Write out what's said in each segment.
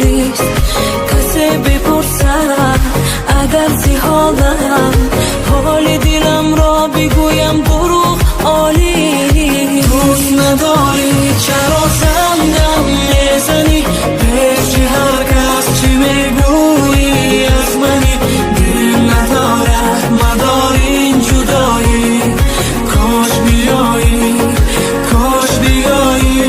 Хорист. Касе бипурсад агар зи ҳолам, ҳоли диламро бигӯям, дурӯғ олӣ. Дӯст надорӣ, чаро зангам мезанӣ? Пеши ҳар кас чӣ мегӯӣ аз манӣ? Дил надорад мадор ин ҷудоӣ. Кош биёӣ, кош биёӣ.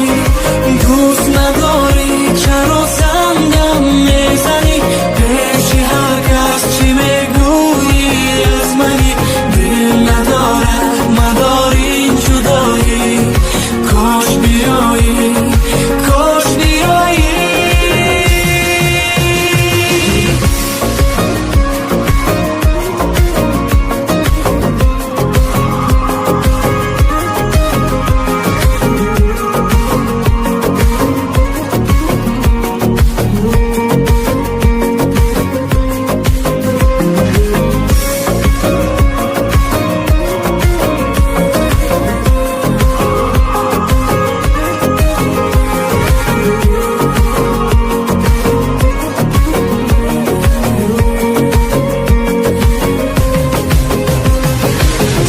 Дӯст надорӣ, чаро зангам мезанӣ? Пеши ҳар кас чӣ мегӯӣ аз манӣ? Дил надорад мадор ин ҷудоӣ. Кош биёӣ, кош биёӣ.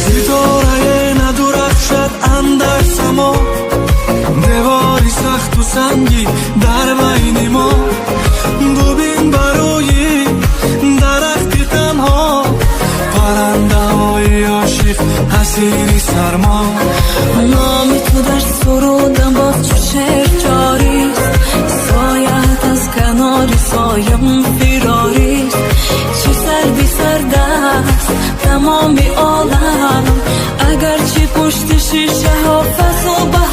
Ситорае надурахшад андар само, девори сахту сангӣ дар байни мо. Бубин барои дарахти танҳо, паррандаҳои ошиқ асири сармо. Номи ту дар сурудам боз чу шеър ҷорист. Соят аз канори соям фирорист. Чӣ сарди сард аст тамоми олам, агарчи пушти шишаҳо фазлу баҳор.